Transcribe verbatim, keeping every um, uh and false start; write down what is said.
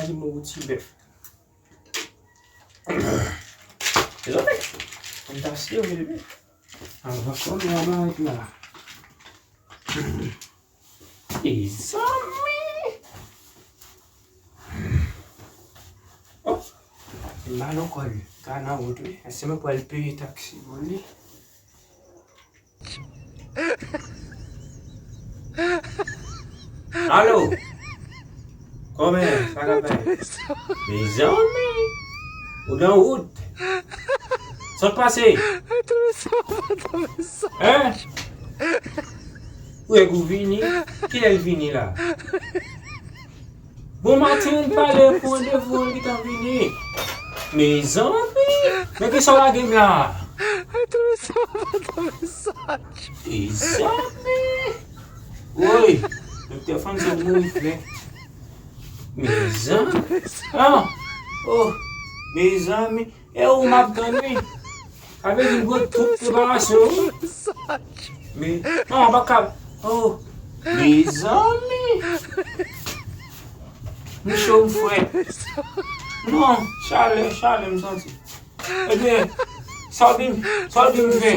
Di mou ti bèf. Mezanmi, m ta serye wi. Avan kòm la marit la. Mezanmi. Oh, m ba l ankò li. Ka nan wout wi. Èske mwen pral peye taksi pou li? Alo? Kòman? Sa k ap bay? Mezanmi! Ou nan wout? Sa k pase? Hein? Ou wè k ou vini? Kilè l vini la? Bon maten, m pale pou randevou an, li gentan vini. Mezanmi, men kisa w lage m la? Mezanmi. Woy, doktè Franz ap mouri frè. Mezanmi. Ah, oh, mezanmi. E ou m ap tann wi. Sa vle di m pran tout preparasyon wi. Men, non, m pa ka. Oh, mezanmi. M cho, m frèt. Non, chalè, chalè m santi. Ebyen, sa w di m, sa w di m fè?